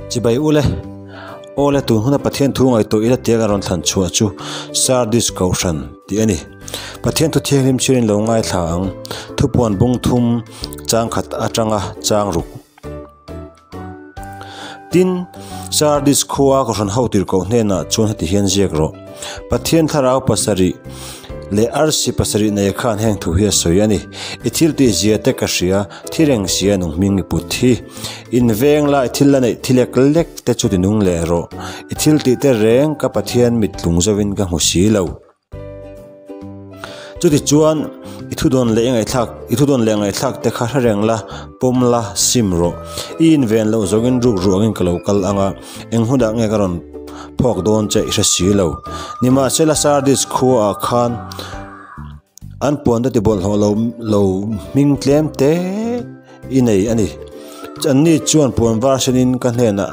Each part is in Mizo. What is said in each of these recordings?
Chibai ule, Awle tun huna Pathian thu ngaihtuah ila tia kan rawn thlan chhuah chu Sardis Kohhran tih a ni. Pathian thu thianghlim chhirin lo ngaithla ang, thupuan bung thum chang khat atanga chang ruk. Tin, Sardis khua Kohhran ho tirhkoh hnenah chuan heti hian ziak rawh, Pathian thlarau pasarih leh arsi pasarih nei khan heng thu hi a sawi a ni, I thil tih zia te ka hria, thi reng sia nung hming i put hi. In veng la i thil la neih thi lek lek te chu ti nung leh rawh, i thil tih te reng ka Pathian mit tlung zovin ka hmu si lo. Chutichuan, i thudawn leh i ngaihthlak, i thudawn leh ngaihthlak te kha hre reng la, pawm la, sim rawh. I inven loh zawngin ruk ruh angin ka lo kal ang a, eng hunah nge ka rawn phawk dawn che i hre si lo. Nimahsela Sardis khuaah khan an puan te tibawlhhlawh lo lo hming tlem te i nei a ni. Anni chuan puan var senin ka hnenah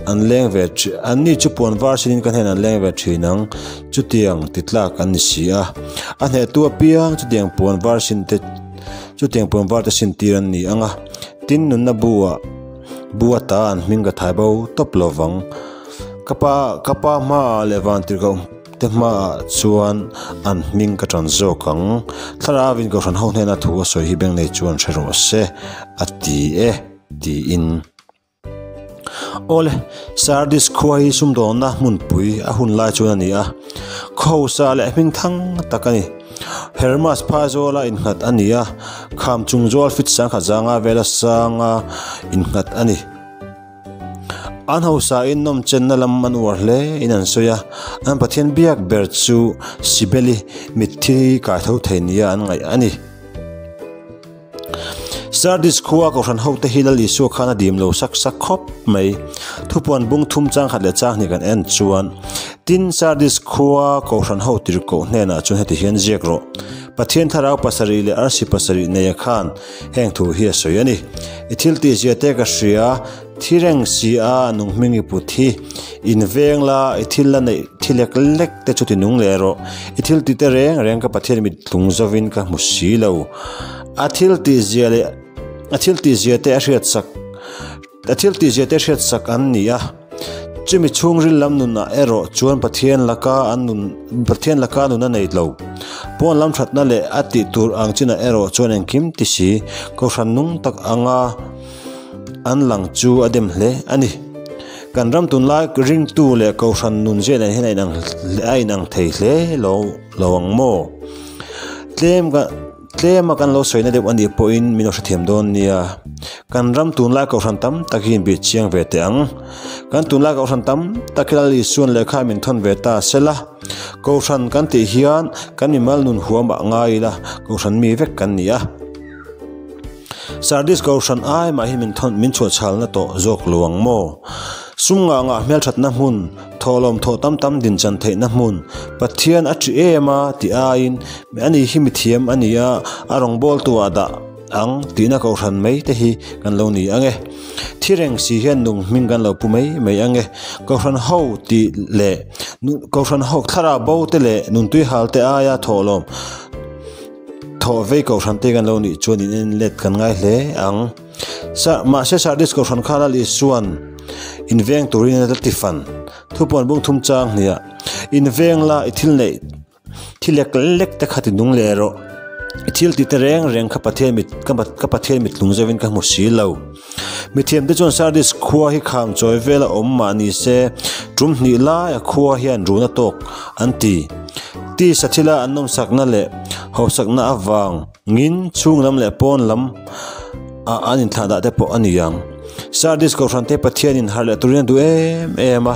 an leng ve anni chu puan var senin ka hnenah an leng ve thin ang, chutiang ti tlak an ni si a. A hnehtu apiang chutiang puan var sin te chutiang puan var te sin tir an ni ang a, tin nunna bu ah bu ata an hming ka thai bo tawp lo vang. Ka pa ka pa hmaah leh vantirhkoh. Te hmaah chuan an hming ka tan zawk ang. Thlarauin Kohhran ho hnena thu a sawi hi beng nei chuan hre rawh se, a ti e, tiin. Awle, Sardis khua hi sumdawnna hmunpui a hun lai chuan a ni a. Khawsa leh hming thang tak a ni. Hermas Phaizawla innghat a ni a, kham chung zawl fit sangkhat zanga vela sanga innghat a ni. An hausain nawmchenna lam an uar hle in an sawi a, an Pathian biak ber chu Sibeli mitthi kai tho thei nia an ngaih a ni. Sardis khua Kohhran hote hi Lal Isua khan a dim lo sak sak khawp mai. Thupuan bung thum chang khat leh chang hnih kan en chuan, Tin, Sardis khua Kohhran ho tirhkoh hnenah chuan heti hian ziak rawh, Pathian thlarau pasarih leh arsi pasarih neia khan Heng thu hi a sawi a ni. I thil tih zia te ka hria, thi reng si a nung hming i put hi. In veng la, i thil la neih thi lek lek te chu ti nung leh rawh. I thil tih te reng reng ka Pathian mit tlung zovin ka hmu si lo. A thil tih zia leh a thil tih zia te a hriat sak a thil tih zia te hriat sak an ni a. Chumi chhungril lam nunah erawh chuan Pathian laka an nun Pathian laka nun a nei lo. Pawn lam thatna leh a tih tur ang chinah erawh chuan engkim ti si, Kohhran nung tak anga an lang chu a dem hle a ni. Kan ram tunlai ringtu leh Kohhran nun ziah nen hian a inang a inang thei hle lo lo ang maw? Tlem ka. Tlema kan lo sawina deuh a nih pawhin min lo hrethiam dawn nia. Kan ram tunlai kohhran tam tak hi inbih chiang ve teh ang. Kan tunlai kohhran tam tak hi Lal Isuan lehkha min thawn ve ta sela. Kohhran kan tih hian kan mimal nun huam ah ngai ila kohhran mi vek kan ni a. Sardis kohhran ai mah hi min thawn min chhuahchhalna tawh zawk lo ang maw? Sum ngah ngah hmelthatna hmun. Thawhlawm thawh tam tam din chan theihna hmun Pathian a ṭi em a tih aiin ani hi mithiam a ni a, a rawngbawltu ah dah ang tihna kohhran mai te hi kan lo ni ang e. Thi reng si hian nung hming kan lo pu mai mai ang e. Kohhran ho tih leh kohhran ho thlarau bo te leh nuntui hal te aia thawhlawm thawh vei kohhran te kan lo nih chuan in en let kan ngai hle ang. Sa, mahse Sardis Kohhran kha Lal Isua'n in veng turin a ti fan. Thupuan bung thum chang hniah, In veng la i thil neih thi lek lek te kha ti nung leh rawh. I thil ti te reng reng kha Pathian mit ka ka Pathian mit tlung zeuhin ka hmu si lo. Mithiam te chuan Sardis khua hi kham chawi vela awm mah ni se, tum hnih lai a khua hian run a tawk an ti. Tisa thila an nawmsakna leh hausakna avang. Ngin chhung lam leh pawn lam ah an inthlah dah te pawh a ni ang. Sardis Kohhran te Pathianin harh leh turin a duh em em a,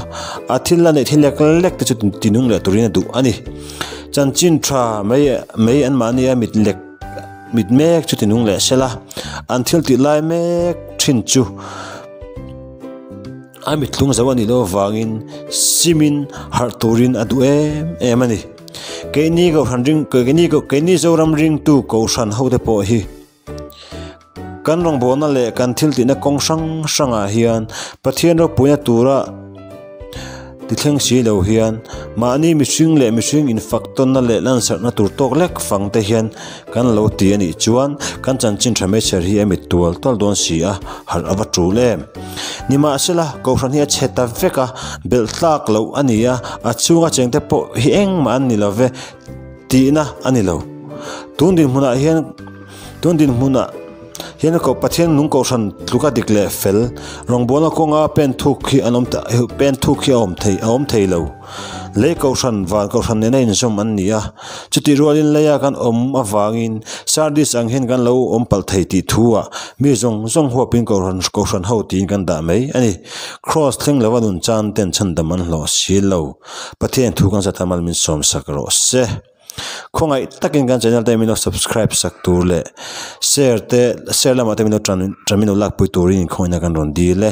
a thil la neih thil lek lek te chu tinung leh turin a duh a ni. Chanchin tha mai mai anmahni a mit lek mit mek chu tinung leh sela, an thil tih lai mek thin chu a mittlung zo a nih loh avangin simin harh turin a duh em em a ni. Keini Kohhran ring keini keini Zoram ringtu Kohhran hote pawh hi kan rawngbawlna leh kan thil tihna kawng hrang hrangah hian Pathian ropuina tura Ti thleng si lo hian mahni mihring leh mihring infak tawnna leh lansarhna tur tawk lek fang te hian kan lo ti a nih chuan kan chanchin tha meichher hi a mit tual tual dawn si a, harh a va tul em. Nimahsela, Kohhran hi a chhe ta vek a, belh tlak loh a ni a, a chhunga chengte pawh hi engmah an ni lo ve tihna a ni lo. Tun dinhmunah hian tun dinhmunah hian ko Pathian nung Kohhran tluka dik leh fel rawngbawlna kawnga pen thuk hi an awm pen thuk hi a awm thei a awm thei lo. Lei Kohhran van Kohhran nena inzawm an ni a, chutih rualin leia kan awm avangin Sardis ang hian kan lo awm palh thei tih thu ah mi zawng zawng huapin Kohhran Kohhran ho tiin kan dah mai a ni. Kraws thleng lova nun chan ten chhandam an hlawh si lo. Pathian thu kan zat amal min sawmsak rawh se. Khawngaih takin kan channel te min lo subscribe sak tur leh share te share lamah te min lo tan min lo lakpui turin inkhawina kan rawn dil e.